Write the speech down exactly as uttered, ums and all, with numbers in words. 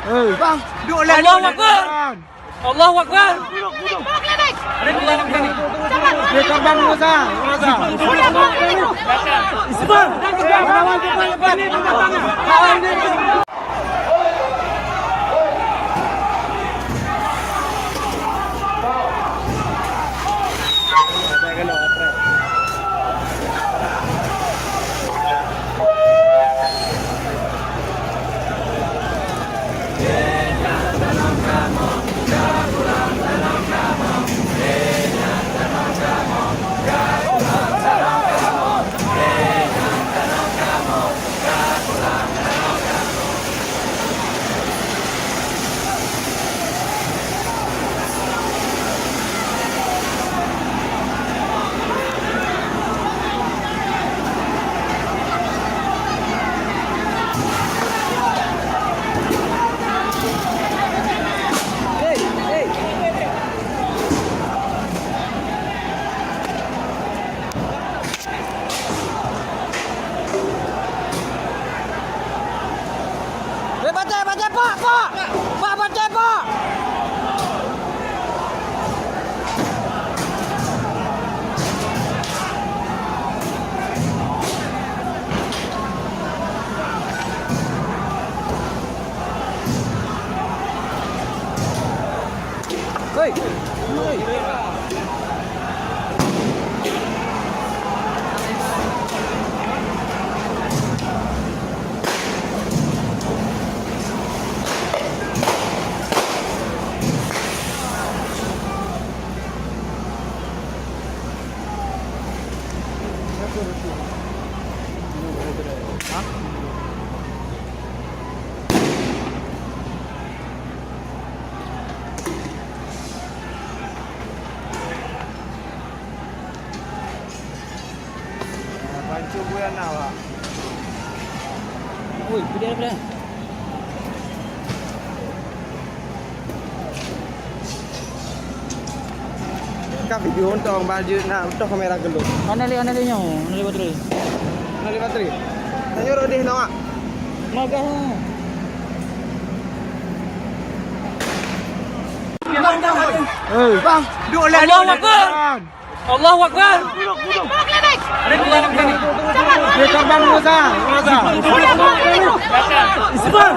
Eh, bang, duduk lah. Allahu Akbar. Allahu Akbar. Ada korban, Ustaz. Istighfar. Eh, pacai, pacai, Pak, Pak! Pak, pacai, Pak! Hei! Hei! Pancung buya na, Pak. Ui, pideh, pideh. Ka video untông baju na utoh kamera geulong. Mana lé, mana lé nyoe? Mana lé baterai? Mana lé baterai? Tanyoe rot deh nawak. Magah. Eh, bang, duduk lah. Allahu Akbar. Allahu Akbar. Ada korban, ada korban. Istighfar.